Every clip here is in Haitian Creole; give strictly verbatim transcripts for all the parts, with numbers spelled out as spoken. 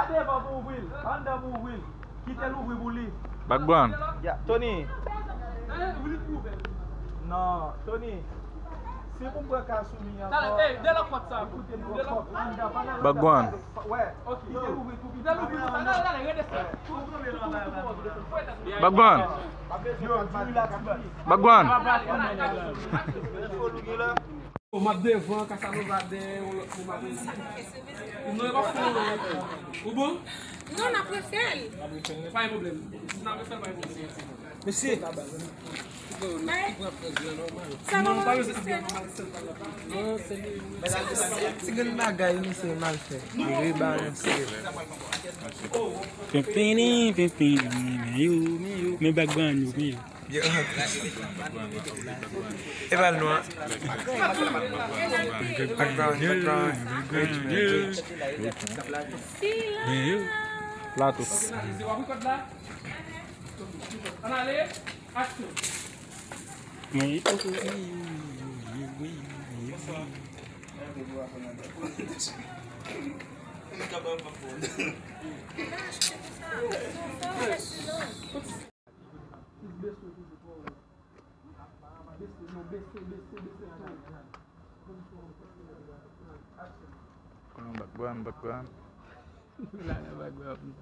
Devan pou ouvri l. Anndan pou ouvri l. Kite l ouvri pou li. Background. Ya, Tony. Non, Tony. Si pou m pran ka sou li ankò, koute m pran kòk anndan, pa nan anndan. Background. Wè. Kite l ouvri tou. Kite l ouvri tou. Gade, gade, redesann. Background. Background. Bon, m ap devan, Casanova dèyè, yon lòt moun ap vini. Non, e pa fon, non. Ou bon? Non, n ap refè l. Pa gen pwoblèm. Si n ap refè l, pa gen pwoblèm. Mesye. Sa va, non, pa bezwen. Ti grenn bagay, misye mal fè. Li rebalanse. Pimpini, pimpini, men yo, men yo. Men background yo, men yo. Yo. E pa l nou an. Background, background. Plato. Ann ale, aksyon. Background, background, background. La, la, background.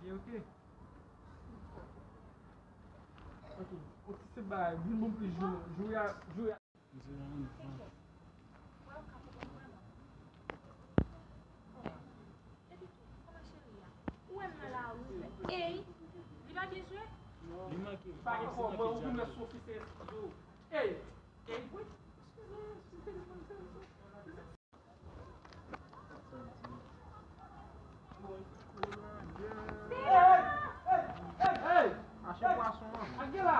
Byen, ok. Ok, yon ti sèt bagay, vin bon plis jou, jou a, jou a. Ey, li pa byen jwe? Pa gen kòman, ou vin wè Sophie se yo. Ey, ey, wi. Hey, hey, hey, hey, hey! Mache pwason an. Ak gen la.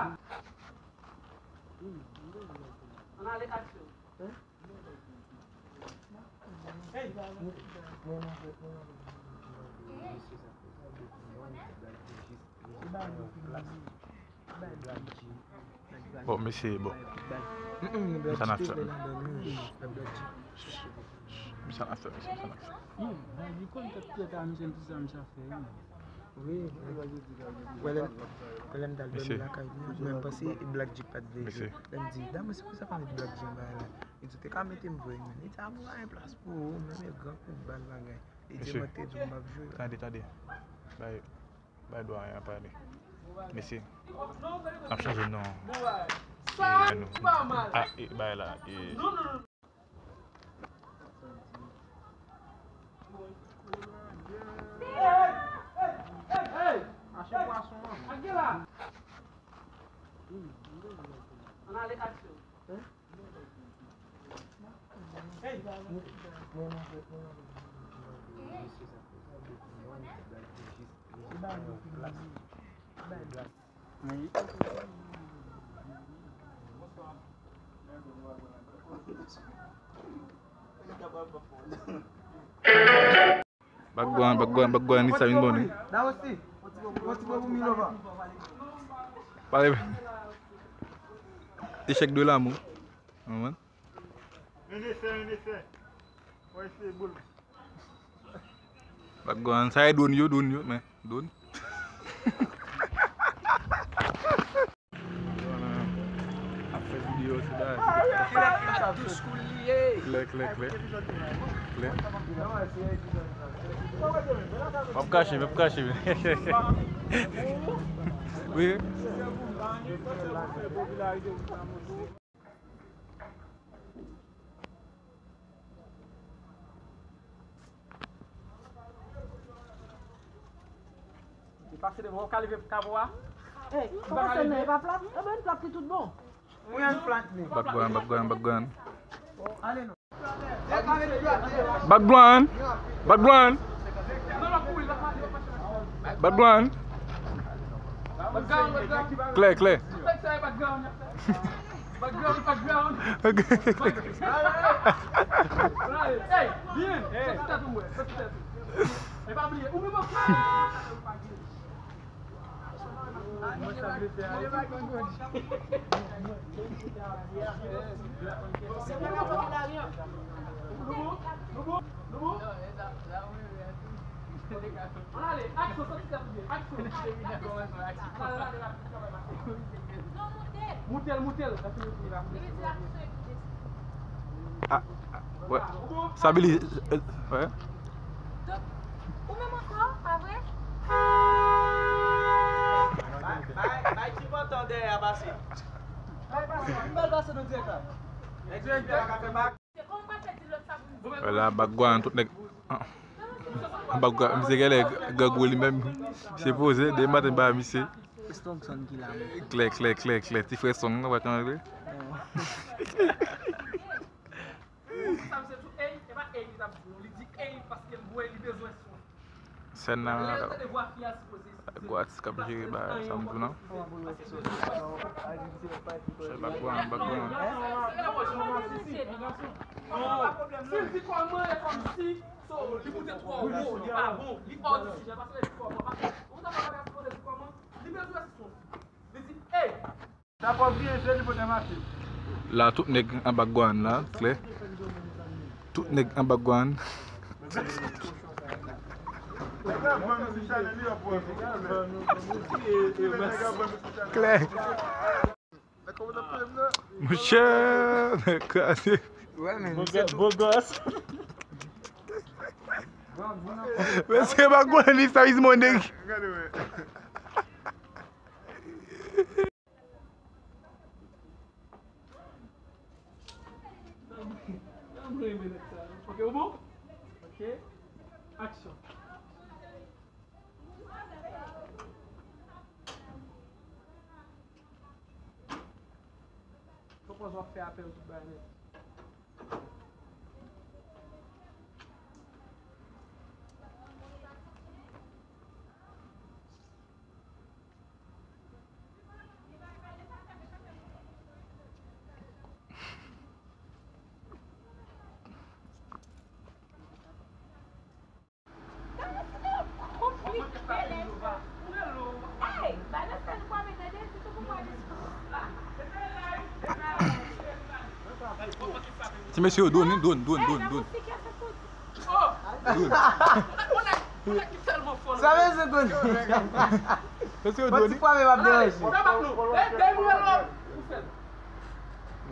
Ann ale aksyon. Hey! Bon, mesye, bon. Sa n ap fè? Sa n ap fè, mesye, sa n ap fè? Wi, wè lè, wè lè m t al dòmi lakay li, men m panse Black Jeep pa t vle jwe. Lè m di, "Dam, se pou sa pa met Black Jeep anba la." Li di, "Ou te ka mete m vre, men." Li di, "A, mwen pa gen plas pou ou, men, men gran kout bal bagay." Li di, "Mwen te di w m p ap jwe." Tande, tande. Bay, bay dwayen an pale. Mesye, n ap chanje non. Sa pa mal. A, e, bay la, e. Hey, hey, hey, hey, hey! Mache pwason an. Ak gen la. Ann ale aksyon. Hey! Background, background, background, ni sa vin bon, wi. Pale. Echèk de l'amour. Mwen. Background, sa e dwòn yo, dwòn yo, men, dwòn. Ap fè videyo, se bagay. Klè, klè, klè. Klè. M ap kache, m ap kache. Wi. Li pase devan, ou ka leve kavo a? Ey, kòman se men e pa plat? Enben, plat li tout bon. Wi, ann plat li. Background, background, background. Ale non. Background. Background. Background. Klè, klè. Background, background. Hey, byen. Soti tèt ou, mwen. Soti tèt ou. E pa bliye, ou menm ankò. Ann ale, aksyon, sòti tèt ou byen, aksyon. Moute l, moute l. Ah, ah, wè. Sabili, euh, wè. Ou menm ankò, pa vre? Bay, bay, bay ti pantan dèyè a pase. Bay pase, yon bèl pase nan dirèk la. Nèg dirèk la ka fè bak. Wè la, Bak Gwan, tout nèg. Bak Gwan, misye genlè grangou li menm. Misye poze, demen maten ba misye. Strongson ki la menm. Klè, klè, klè, klè. Ti frè Strong nan, wè kòman l ye. Sa misye tou, ey, e pa ey li t ap di non, li di ey paske l bwè, li bezwen Strong. Sèn nan, gwo atis k ap jere ba sa m di w nan. Chè Bak Gwan, Bak Gwan. Si l di kòman e kòmsi, so, li moute twò wo, li pa bon, li hors du sujet, paske li di kòman, paske ou ta pa ka sipoze di kòman, li bezwen Strong. Li di, ey! Sa pòv vye je li pote mache. La, tout nèg anba Gwan la, klè. Tout nèg anba Gwan. Klè. Monchè, nèg kraze. Wè, men, misye tou. Mesye, Bak Gwan li sa, is mon nèg. Ok, ou bon? Ok. Aksyon. Pran pòz w ap fè apèl tout bagay nèt. Ti mesye yo, dwòn, wi, dwòn, dwòn, dwòn, dwòn. Sa mesye konn. Mesye yo, dwòn. Ti fwa menm ap deranje.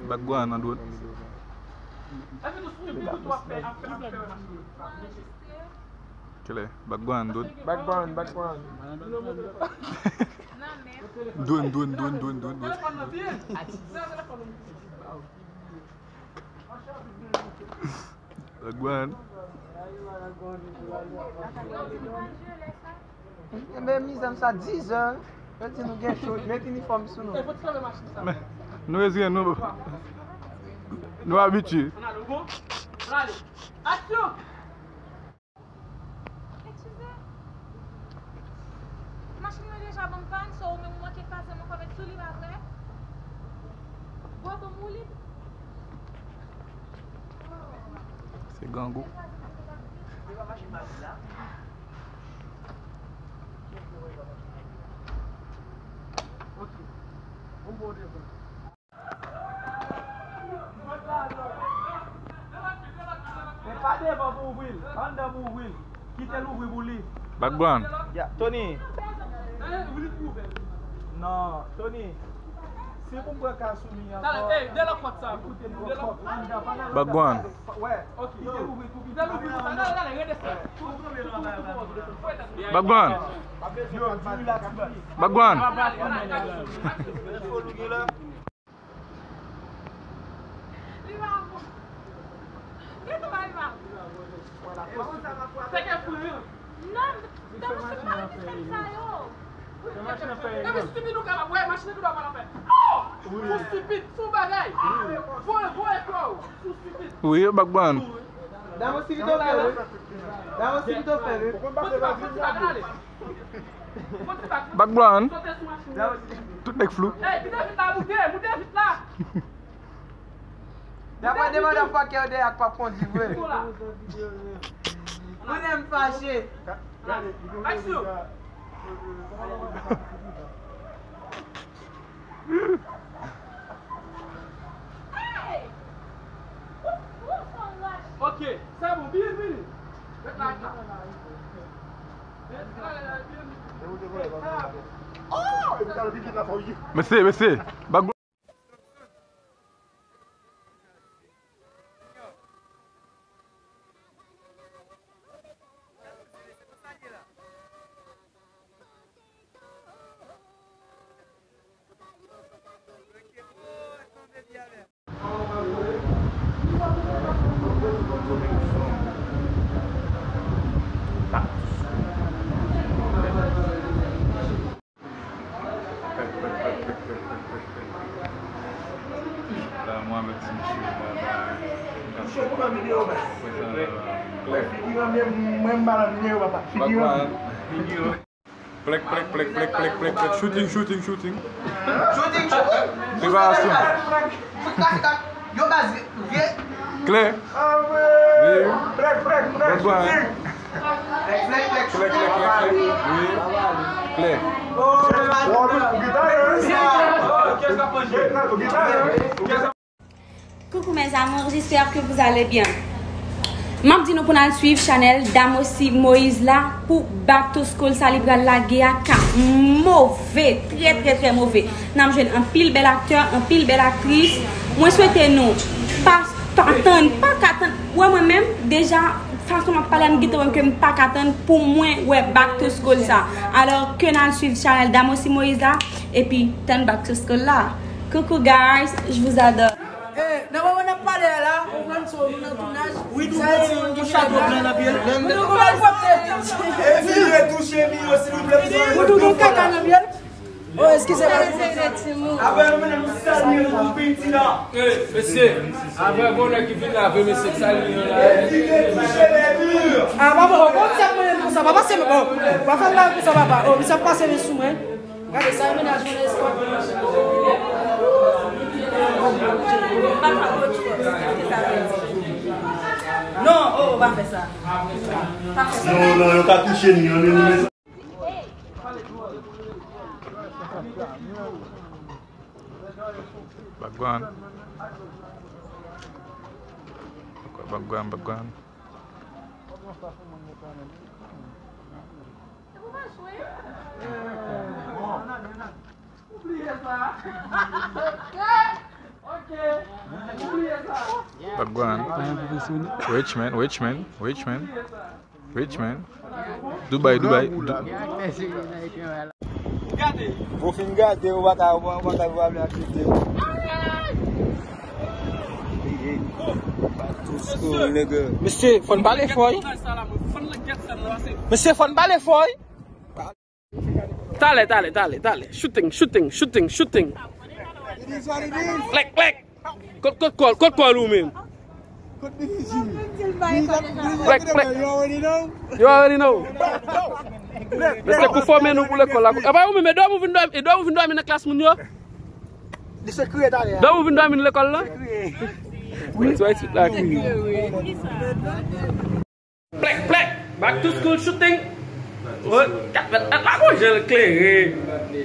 Bak Gwan nan dwòn. Kile, Bak Gwan, dwòn. Bak Gwan, Bak Gwan. Dwòn, dwòn, dwòn, dwòn, dwòn, dwòn. Bak Gwan. Enben, mizè m sa dizè. Yo di nou gen cho, met inifòm sou nou. Men, nou reziyen nou. Nou abitye. Eskize. Machin mwen deja ban m pàn, so ou menm ou manke kraze m ankò met sou li, pa vre? Bò ban m woulib. Se grangou. Ok. Bon, bon, bon. Men pa devan pou ouvri l, anndan pou ouvri l. Kite l ouvri pou li. Bak Gwan. Ya, Tony. Non, Tony. Si pou m pran ka sou li ankò. Talè, ey, de lòt pòt sa. Koute m pran pòt anndan, pa nan Bak Gwan. Wè, kite l ouvri pou li. De l ouvri pou sa. Talè, talè, redesann. Bak Gwan. Bak Gwan. Li pa bon. Gen twa li pa bon. Fè kè fou, wi. Non, Damascus pa renmen sèn sa yo. Epi stupid ou kapab wè machin nan pi dwa pa la fè. Oh! Ou stupid, sou bagay. Voye, voye kò ou. Ou stupid. Wi, Bak Gwan. Damascus vito fè, wi. Damascus vito fè, wi. Bak Gwan. Tout nèg flou. Ey, kite vit la, moute, moute vit la. Dapre de motherfucker yo dèyè ak p ap kondi vre. Mwen menm fache. Aksyon! Ok, se bon, byenvini. Ret la, ret la. Mesye, mesye, bag La, mwen avèk ti mesye la, la, nou ka fè. Prezan la, la. Figi an menm, mwen m pa nan videyo, papa. Figi an. Plèk, plèk, plèk, plèk, plèk, plèk, plèk. Shooting, shooting, shooting. Shooting, shooting. Preparasyon. Yo baz, vye. Klè. Wi. Bad boy. Klè, klè, klè, klè. Wi. Klè. Coucou mes amours, j'espère que vous allez bien. M ap di nou pou n al swiv chanèl Damosi Moïse la pou Back to School sa li pral lage a ka move, trè, trè, trè move. N ap jwenn anpil bèl aktè, anpil bèl aktris. Mwen swete nou pa, pa tann, pa ka tann. Wè mwen menm, deja, fason m ap pale a, m gentan wè ke m pa ka tann pou mwen wè Back to School sa. Alò, ke n al swiv chanèl Damosi Moïse la, epi tann Back to School la. Coucou guys, je vous adore. Eh, nan moman n ap pale a la, ou konprann se yon moun nan tounaj. Wi, nou gen yon chato blan nan pye l. Wi, nou gen kaka nan pye l. Oh, eskize mwen. Apre, nou mennen nou salye nou pou piti la. Eh, mesye, apre bonè ki vin la, vre mesye, salye nou la. Ah, papa, oh, bon, sa mwen konsa, papa, se bon. Pa fè l la konsa, papa. Oh, misye ap pase men sou mwen. Gade sa, mennaj mwen nan espwa. Non, oh, oh, pa fè sa. Pa fè sa. Non, non, yo ka touche ni, an, men nou. Background. Background, background. Background. Richmond, Richmond, Richmond. Richmond. Dubai, Dubai. Bon, fin gade, ou pa ka, ou pa, ou pa ka, ou pa vle aksepte. Back to school, nigga. Mesye, fò n pale fò, wi. Mesye, fò n pale fò, wi. Talè, talè, talè, talè. Shooting, shooting, shooting, shooting. Plèk, plèk. Kot, kot kòl, kot kòl ou menm? Plèk, plèk. You already know. Men se kou fòme nou pou lekòl la. Apa ou menm, e dòmi ou vin dòmi, e dòmi ou vin dòmi nan klas moun yo? Dòmi ou vin dòmi nan lekòl la? Wi. Plèk, plèk. Back to school shooting. Kat vèt la, gon jan l klere.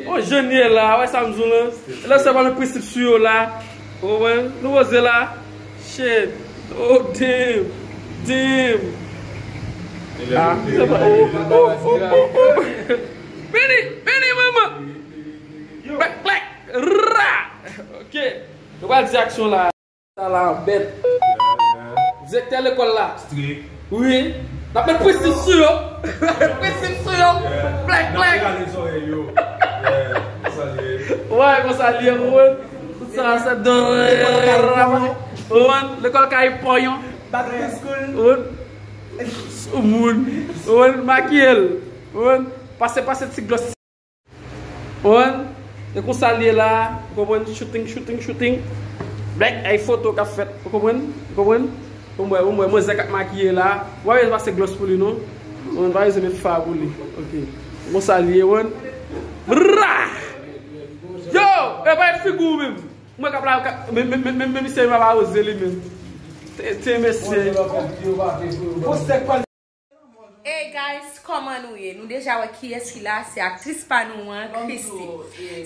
Gon jan l ye la, wè sa m di w lan. Lè se pa nan prensip sou yo la. Ou konprann? Nou poze la. Shit. Oh, damn. Damn. Ah, se pa, oh, oh, oh, oh. Vini, vini, manman. Plèk, plèk. Ra. Ok. Nou pral di aksyon la. Sa la bèt. Direktè lekòl la. Strik. Wi. N ap met prensip sou yo. Prensip sou yo. Plèk, plèk. N ap rale zòrèy yo. Wè, konsa l ye, ou konprann? Tout sa, sa dan. Ou konprann? Lekòl kay pòyon. Ou konprann? Sou moun. Ou konprann? Makiye l. Ou konprann? Pase, pase ti glòs. Konprann? E konsa l ye la, ou konprann? Shooting, shooting, shooting. Blèk, ay foto k ap fèt, ou konprann? Ou konprann? Ou wè, ou wè, manzè k ap makiye la. Ou pa bezwen pase glòs pou li, non. Ou konprann? Pa bezwen met fa pou li. Ok. Konsa l ye, ou konprann? Ra! Yo! E pa figi w menm. Mwen k ap la, men, men, men, men, men misye pa oze li menm. Te, te mesye. Hey guys, kòman nou ye? Nou deja wè kiyès ki la, se aktris pa nou an, Christie.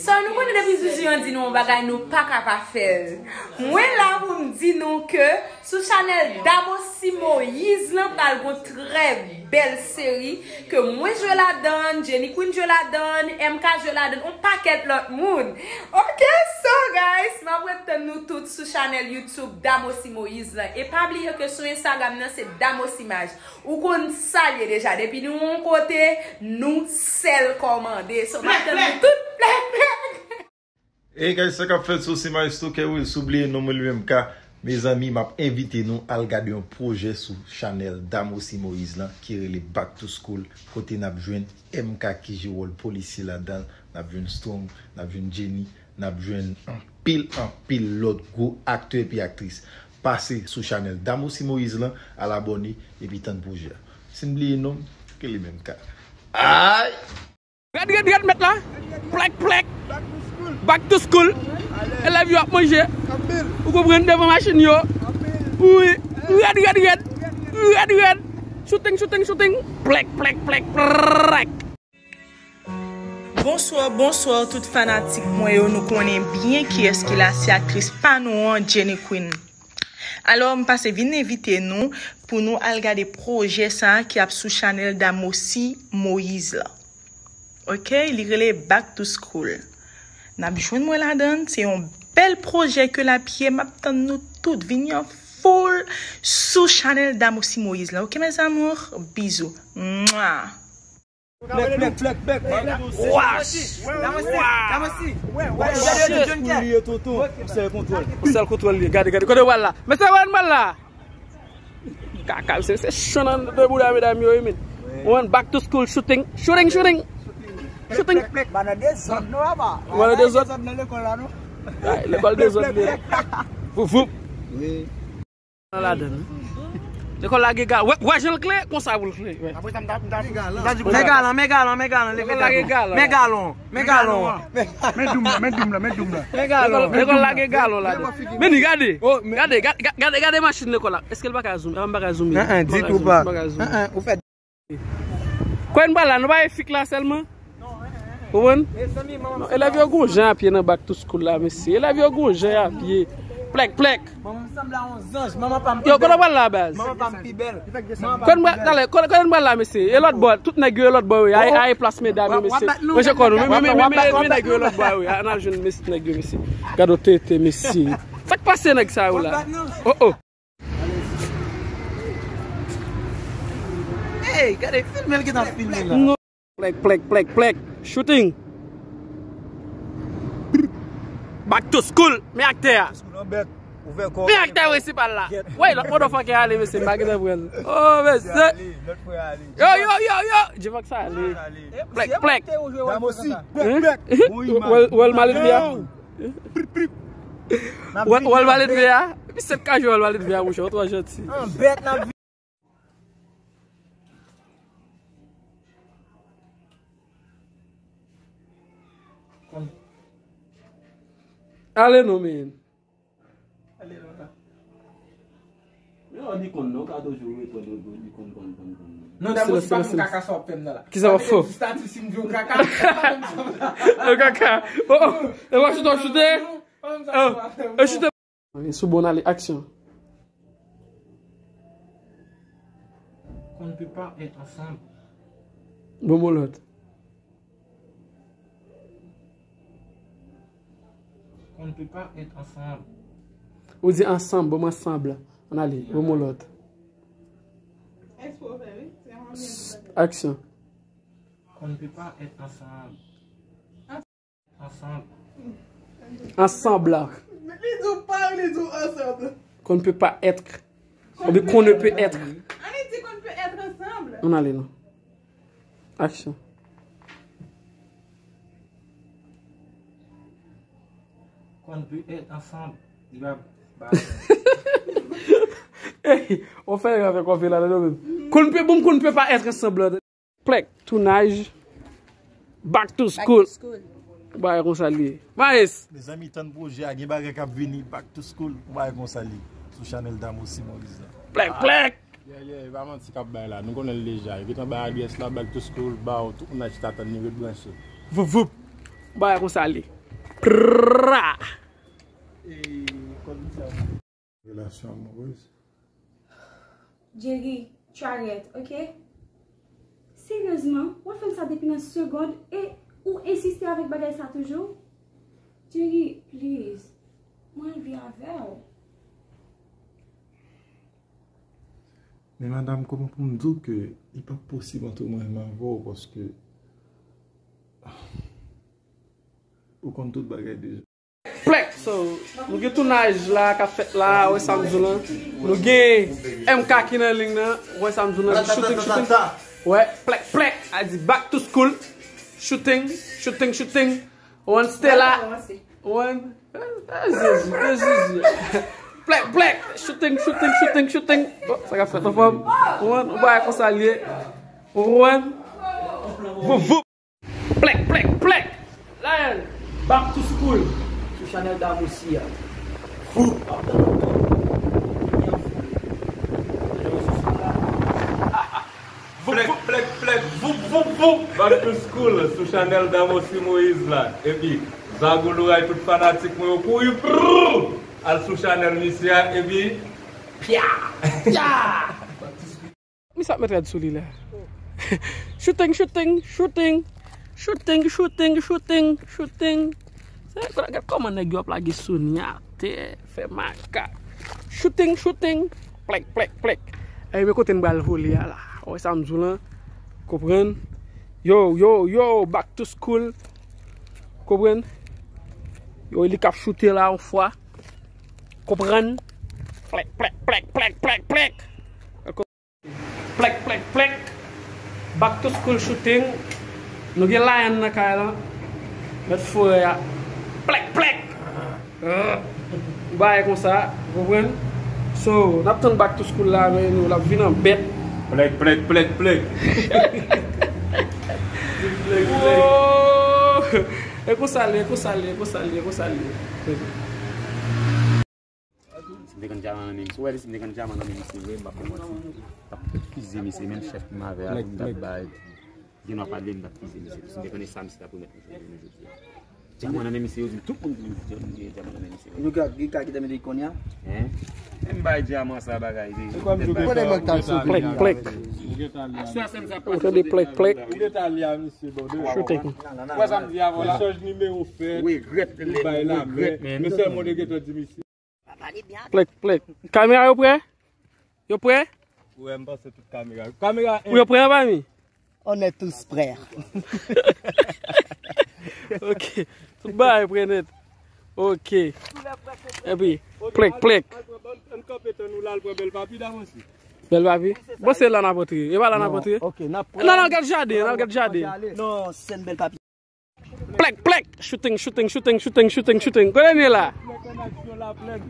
So, nou konnen depi Zuzu an di nou yon bagay, nou pa ka pa fè l. Mwen la pou m di nou ke sou chanèl Damosi Moïse lan pral gon trè bèl seri ke mwen jwe ladan, Jenny Queen jwe ladan, M K jwe ladan, yon pakèt lòt moun. Ok, so guys, m ap ret tann nou tout sou chanèl YouTube Damosi Moïse lan. E pa bliye ke sou Instagram nan se Damosi Maj. Ou konn sa l ye deja. Depi nou yon kote, nou sèl kòmande. So, m ap tann nou tout plèk plèk. Hey guys, sa k ap fèt sou Sima Esto, Kerwil, sou bliye non mwen li menm ka. Mezanmi, m ap envite nou al gade yon pwojè sou chanèl Damosi Moïse lan ki rele Back to School, kote n ap jwenn M K ki jwe wòl polisye ladan l, n ap jwenn Strong, n ap jwenn Jenny, n ap jwenn anpil, anpil lòt gwo aktè epi aktris. Pase sou chanèl Damosi Moïse lan, al abòne epi tann pwojè a. Si m bliye non m, rele M K. Ay! Rèd, rèd, rèd, mèt la. Plèk, plèk. Back to school. Elèv yo ap manje. Ou konprann, devan machin yo. Wi. Rèd, rèd, rèd. Rèd, rèd. Shooting, shooting, shooting. Plèk, plèk, plèk, plèk. Bonswa, bonswa tout fanatik mwen yo. Nou konnen byen kiyès ki la, se aktris pa nou an, Jenny Queen. Alò, m pase vin envite nou pou nou al gade pwojè sa a ki ap sou chanèl Damosi Moïse lan. Ok, li rele Back to School. N ap jwenn mwen ladan l, se yon bèl pwojè ke l ap ye, m ap tann nou tout vini an foul sou chanèl Damosi Moïse lan. Ok, mes amours, bizou. Mwa. Plèk, plèk, plèk, plèk. Wash! Wash! Shit! Ou li ye, tonton. Ou sèl kontwòl. Ou sèl kontwòl li. Gade, gade. Kote w al la? Mesye, wè n mal la. Kaka, se, se chan nan de bouda medam yo, wi, men. One back to school shooting. Shooting, shooting. Shooting. Ba nan dezòd nou aba. Ba nan dezòd nan lekòl la nou. Ay, lekòl dezòd li. Voup, voup. Wi. Ladan. Lekòl la gen ga-, wè, wè jan l kle, konsa pou l kle. Wè. Men galan, men galan, men galan, leve galan. Men galan, men galan. Men doum la, men doum la, men doum la. Men galan. Lekòl la gen galan ladan. Men ni gade. Gade, gade, gade, gade machin lekòl la. Èske l pa ka zoom? Ah, m pa ka zoom. Ditou pa. Ou fè Kwen ba la, nou pa efik la sèlman? Konprann? Non, elèv yo gon jan apye nan back to school la, mesye. Elèv yo gon jan apye. Plèk, plèk. Yo, kote w pral la, baz? Kwen ba, talè, kote, kote n pral la, mesye? E lòt bò, tout nèg yo e lòt bò, wi. Ay, ay, plas medam yo, mesye. Manje kò nou, men, men, men, men, men nèg yo e lòt bò, wi. Ann al jwenn mesye, nèg yo, mesye. Gade w tete, mesye. Sa k pase nèg sa yo la? Oh, oh. Ey, gade, filme l gentan filme la. Plèk, plèk, plèk, plèk. Shooting. Back to school. Men aktè a. Men aktè prensipal la. Wey, lòt motherfucker ale, mesye, m pa gentan pran l. Oh, mesye. Yo, yo, yo, yo. J-Fox ale. Plèk, plèk. Damosi, plèk, plèk. Wè l maledve a. Wè l maledve a. Epi sèt ka jwe wè l maledve a, mouche, ou twò janti. Anbèt n ap Ale non, men. Men ou di konn non, ou ka toujou reponn ou di konn, konn, konn, konn. Non, Damosi, pa konn kaka sa w ap fè m nan la. Kisa w ap fè? Stati si m di w kaka. Yo kaka. Oh, oh. E w ap choute, w ap choute. Oh, e choute. Sou bon, ale, aksyon. Qu'on ne peut pas être ensemble. Bon, bon, lòt. Qu'on ne peut pas être ensemble. Ou di ansanm, bon, ansanm. Ann ale, bon, bon, lòt. Aksyon. Qu'on ne peut pas être ensemble. Ansanm. Ansanm. Li di w pa, li di w ansanm. Qu'on ne peut pas être. Oubyen qu'on ne peut être. Ann di qu'on ne peut être ensemble. Ann ale non. Aksyon. Qu'on ne peut être ensemble. Li pa, pa. Ey, ou fè yon afè kòve la, non, menm. Qu'on ne peut, bon, qu'on ne peut pas être ensemble. Plèk, tounaj, back to school. Bagay konsa l ye. Maes! Mezanmi, tann pwojè a, gen bagay k ap vini, back to school. Bagay konsa l ye. Sou chanèl Damosi Moïse la. Plèk, plèk! Yeah, yeah, e pa manti k ap bay la. Nou konnen l deja. Yo gentan bay adrès la, back to school, ba w, tout moun ap chita tann li, ret branche. Voup, voup. Bagay konsa li. Pra! E, kòd li sa. Relasyon amourez. Jerry, try it, ok? Seryezman, w ap fè m sa depi nan segond e ou ensiste avèk bagay sa toujou? Jerry, please, mwen anvi avè w. Men madanm, kòman pou m di w ke li p ap posib ant mwen menm avè w, paske ou konn tout bagay deja. Plèk, so, nou gen tounaj la k ap fèt la, wè sa m di w lan. Nou gen M K ki nan liy nan, wè sa m di w lan, shooting, shooting. Wè, plèk, plèk, a di back to school. Shooting, shooting, shooting. One Stella. One, eh, eh, Jezi, eh, Jezi. Plèk, plèk, shooting, shooting, shooting, shooting. Oh, sa k ap fèt anfòm. One, ou pa wè konsa l ye. One. Voup, voup. Plèk, plèk, plèk. Lion, back to school. Sou chanèl Damosi a. Fou. Vini an fou. Vini an fou. Plèk, plèk, plèk. Voup, voup, voup. Back to school sou chanèl Damosi Moïse la. Epi, Zago Louray, tout fanatik mwen yo kouri, prrr, al sou chanèl misye a, epi, pya, pya. Misye ap met rad sou li la. Shooting, shooting, shooting. Shooting, shooting, shooting, shooting. Se, gad kòman nèg yo ap lage Sonia atè, fè makak. Shooting, shooting. Plèk, plèk, plèk. Ey, men kote n pral vole a la. Ou wè sa m di w lan? Konprann? Yo, yo, yo, back to school. Konprann? Yo, li k ap choute la yon fwa. Konprann? Plèk, plèk, plèk, plèk, plèk, plèk. Plèk, plèk, plèk. Back to school shooting. Nou gen Lion nan kay lan. Mèt forè a. Plèk, plèk. Bagay konsa, ou konprann? So, n ap tann back to school la, men nou, l ap vin an bèt. Plèk, plèk, plèk, plèk. Plèk, plèk. Oh! E konsa l ye, e konsa l ye, e konsa l ye, e konsa l ye. Si m te konn dyaman nan men misye, ou wè si m te konn dyaman nan men misye vre, m p ap fè manti. M t ap fize misye, menm chèf m avè a, tou m t ap bay. Gen dwa pale, m t ap fize misye. Si m te konnen sa misye t ap remèt mwen jodi a. Dyaman nan men misye, yo di m, tout moun di m, di m, di m, dyaman nan men misye. Nou ka, ki ka kite mete kounye a? Hein? E m bay dyaman sa bagay, vre. Plèk, plèk. Ou tande plèk, plèk. Ou gentan li a misye, bon, de. Shooting. Wè sa m di avè w la? Chanj nimewo fèt, li bay la men. Men sèlman ou te gentan di misye. Plèk, plèk. Kamera yo prè? Yo prè? Ou wè, m panse tout kamera. Kamera en. Ou yo prè an pa mi? On est tous prêts. Ok. Tout bagay prè nèt. Ok. Epi, plèk, plèk. Ann kanpe tan nou la, al pran Bèl Papi davanse. Bèl Papi? Bon, se la n ap antre. E pa la n ap antre? Ok, n ap pran. Non, non, gad jaden, n ap gad jaden. Non, sèn Bèl Papi. Plèk, plèk. Shooting, shooting, shooting, shooting, shooting, shooting. Kote n ye la?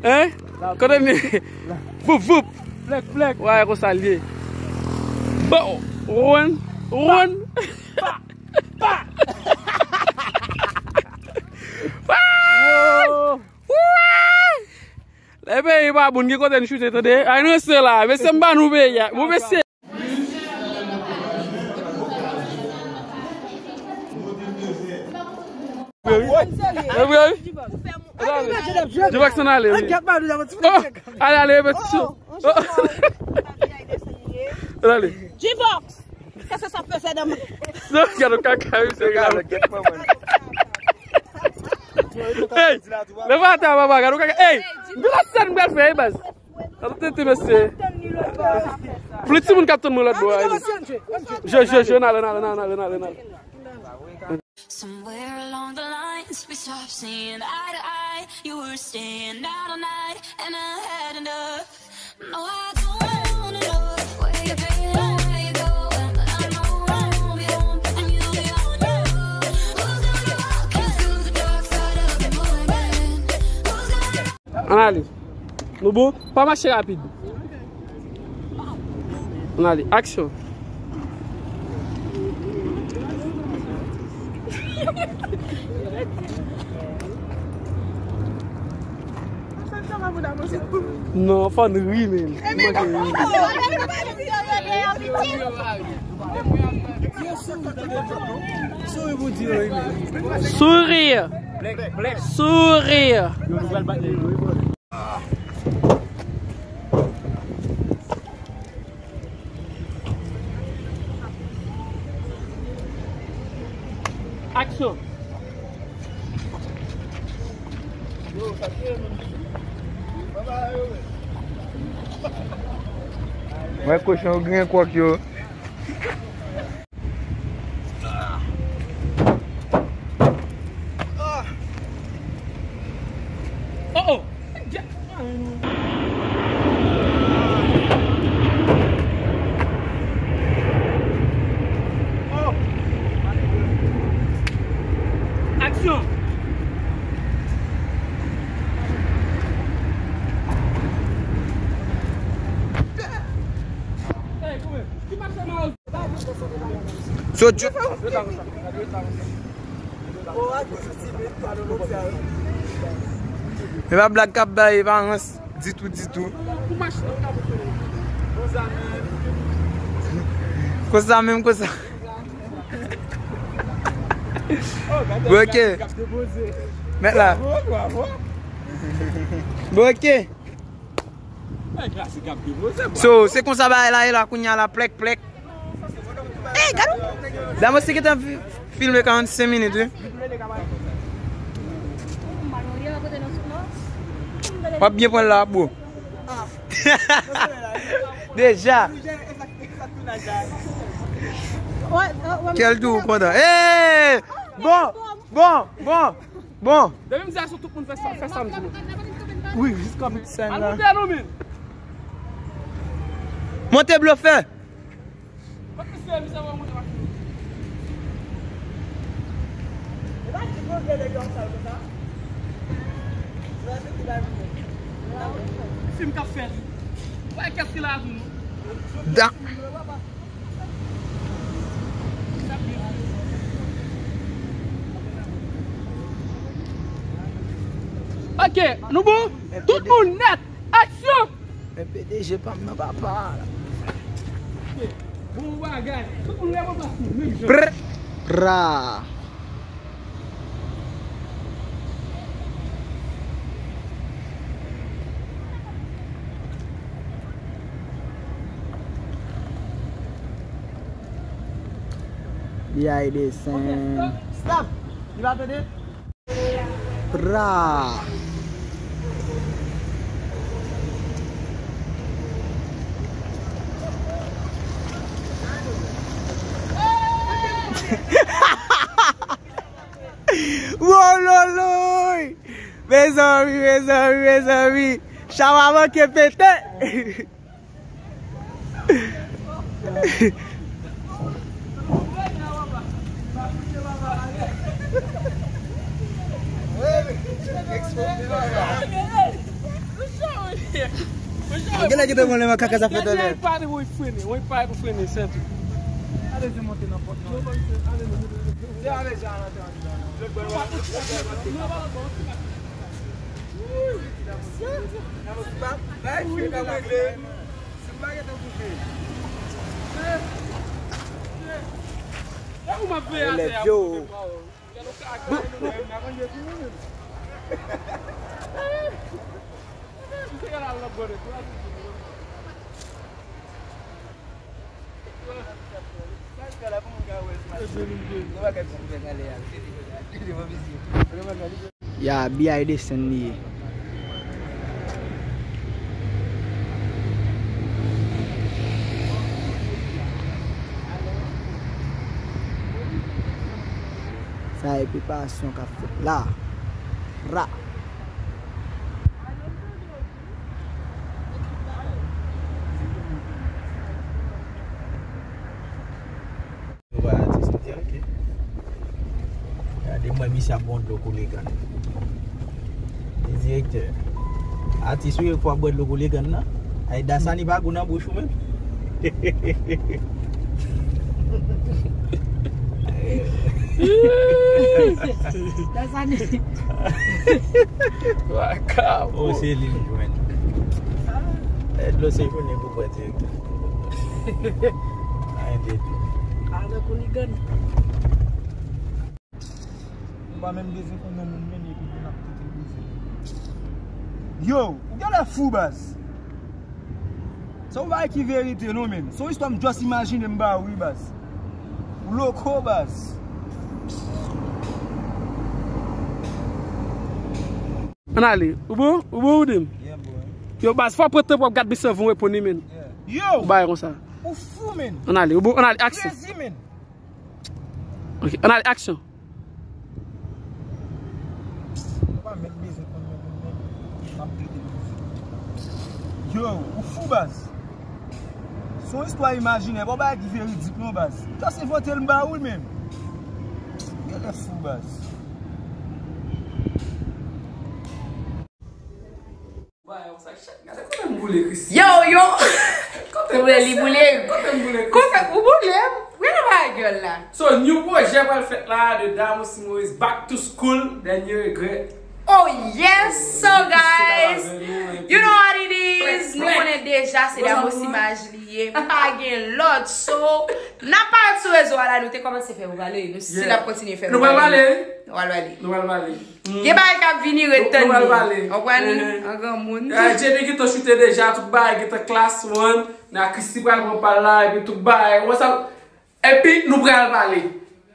Hein? Kote n ye? Voup, voup. Plèk, plèk. Wè, konsa l ye. Bon, run, run. Pa, pa. Wouy! Wouy! Lè peyi pa bon, gen kote n choute, tande? Ay, nou rete la. Mesye, m ba nou peyi a. Bon, mesye. Wi, wi. Wi, wi. G-Box ann ale, wi. Oh, ale, ale, repetisyon. Oh. Ann ale. G-Box. Kèske sa peze nan men? Non, gade kaka, wi, se gade. Hey, lè pa ta papa, gade kaka. Hey, gade sèn m pral fè, wi, baz. Gade tete, mesye. Plis timoun k ap tann mwen lòt bò a, wi. Je, je, je, n ale, n ale, n ale, n ale, n ale. Somewhere along the lines, we stopped seeing eye to eye. You were staying out all night, and I had enough. No, I don't wanna know where you've been, where you going, but I know I won't be home, and you'll be on your own. Who's gonna walk you through the dark side of the morning? Who's gonna Ann ale. Nou bon? Pa mache rapid. Ann ale. Aksyon. Non, fò n ri, men. Sourire. Sourire. Aksyon. Mwen kochon yo gen kwòk yo. Oh, oh. Aksyon. Hey, come here. Ki mache mal? Sot yo. E pa blag k ap bay, e pa rans ditou, ditou. Konsa menm, konsa. Bon, ok. Mèt la. Bon, ok. So, se konsa bagay la ye la, kounye a la, plèk, plèk. Ey, gade w. Damos te gentan fi-, filme karannsenk minit, wi. W ap byen pran l la, bro. Deja. Kèl tou ou kontan? Ey! Bon, bon, bon. Bon. Depi m di aksyon, tout moun fè sa, fè sa m di nou. Wi, jiska bout sèn la. Al monte non, men. Monte blofè. Kot misye, misye va monte machin. E pa ti gwo vye nèg yo ap sal konsa. Fim k ap fèt. Wè kès ki la tou nou. Da. Ok, nou bon? Tout moun nèt. Aksyon! Men P D G pa m nan, papa. Bon bagay. Tout moun leve plas nou, menm jan. Prr. Pra. B I descend. Stop! Li pa tande? Pra. Wololoy! Mezanmi, mezanmi, mezanmi! Chawa manke pete! Gen nèg ki te mwen lè makak sa fèt anlè. Pale, woy, frennen, woy, pale pou frennen, sètou. Ale, je monte nan pòt nan. Ya, B I descend li ye. Sa e preparasyon k ap fèt la. Ra. Yo wè atis, nou di, "Ok." Gade mwen, misye ap bwè dlo koule kann. Li direktè. Atis, wi, fò ap bwè dlo koule kann nan. Ay, Dasani pa gou nan bouch ou menm. Dasani. Waka, oh, se li m jwenn. Dlo se jounen pou bwè direktè. Anyen de tou. Ala kouligan. Ou pa menm bezwen konn yon moun menm epi moun ap tete bezwen. Yo, ou genlè fou baz. Se yon bagay ki verite non menm. Se yon istwa m just imajine m ba ou wi baz. Ou loko baz. Ann ale. Ou bon? Ou bon ou di m? Yeah, boy. Yo baz, fò w pran tan pou w ap gad misye anvan w reponn li, men. Yeah. Yo! Ou bay konsa. Ou fou, men. Ann ale. Ou bon? Ann ale. Aksyon. Crazy, men. Ok, ann ale, aksyon. Ou pa menm bezwen konn yon moun menm. M ap plede. Yo, ou fou baz. Se yon istwa imajinè, pa yon bagay ki veridik non baz. Just envante l m ba ou l menm. Genlè fou baz. Yo, yo. Kote m boule, li boule. Kote m boule, Chrissy? Kote ou boule m? Gade bagay la. So, new pwojè pral fèt la de Damoucy Moïse, Back to School, Dernier Regret. Oh yes, so guys, you know what it is. Nou konnen deja se Damoucy Image li ye. Pa gen lòt. So, n ap parèt sou rezo a la, nou te kòmanse fè yo pale. Nou still ap kontinye fè yo pale. Nou pral pale. Nou pral pale. Nou pral pale. Gen bagay k ap vini, ret tann li. Konprann li? An granmoun. Jimmy gentan choute deja, tout bagay gentan klas, man. Nan Chrissy pral pran pa l la, epi tout bagay. Wè sa? Epi nou pral pale.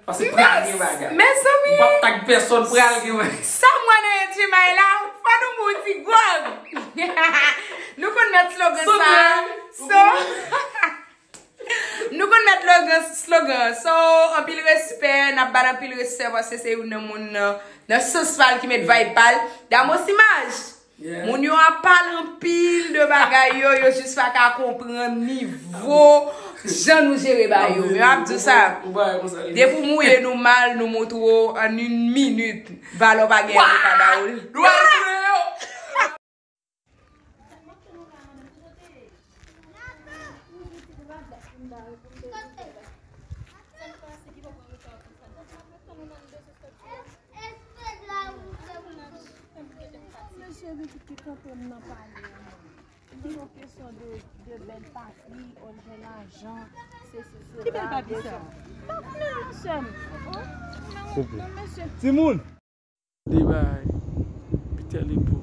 Paske pral gen bagay. Mezanmi. M p ap tag pèsòn, pral gen bagay. Sa m wè nan Jimmy la, fò nou mouti gwòg. Nou konn mèt slogan sa. So, Nou konn mèt slogan, slogan. So, anpil respè, n ap ba l anpil respè paske se youn nan moun nan, nan sans pa l ki met vibe pa l. Damoucy Image. Moun yo ap pale anpil de bagay yo, yo jis pa ka konprann nivo jan nou jere bagay yo. Men m ap di w sa, depi w mouye nou mal, nou montre w an yon minit, valè w pa genyen, nou pa ba w l. Mesye Ricky ki kanpe m nan pale a. Li yon kesyon de, de bèl papi, òl gen lajan, sesi, sela. Ki bèl papi sa? Pa konnen non, sè m. Non, non, mesye. Timoun! Li bay Peter Lipo.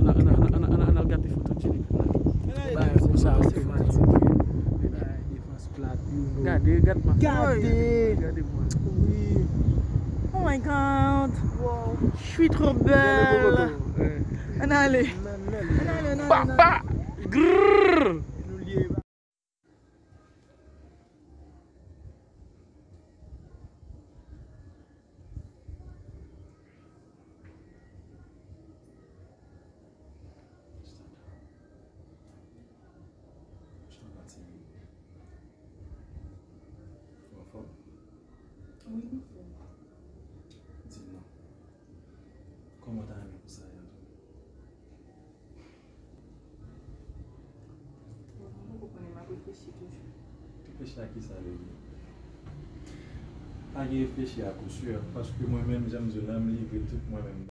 Ann al gade foto Jennifer la. Bay pou sa se manti. Li bay defans plat, you know. Gade, gade ma. Gade. Gade mwen. Wi. Oh my God. Wow. Je suis trop belle. Ann ale. Ann ale, ann ale, ann ale. Papa. Grrrr. Ou anfòm? Wi, m anfòm. Di m non. Kòman w ta renmen pou sa ye tou? Bon, mwen poko konnen, m ap reflechi toujou. Reflechi a kisa, baby? Pa gen reflechi a kou si, paske mwen menm, jan m di w la, m livre tout mwen menm.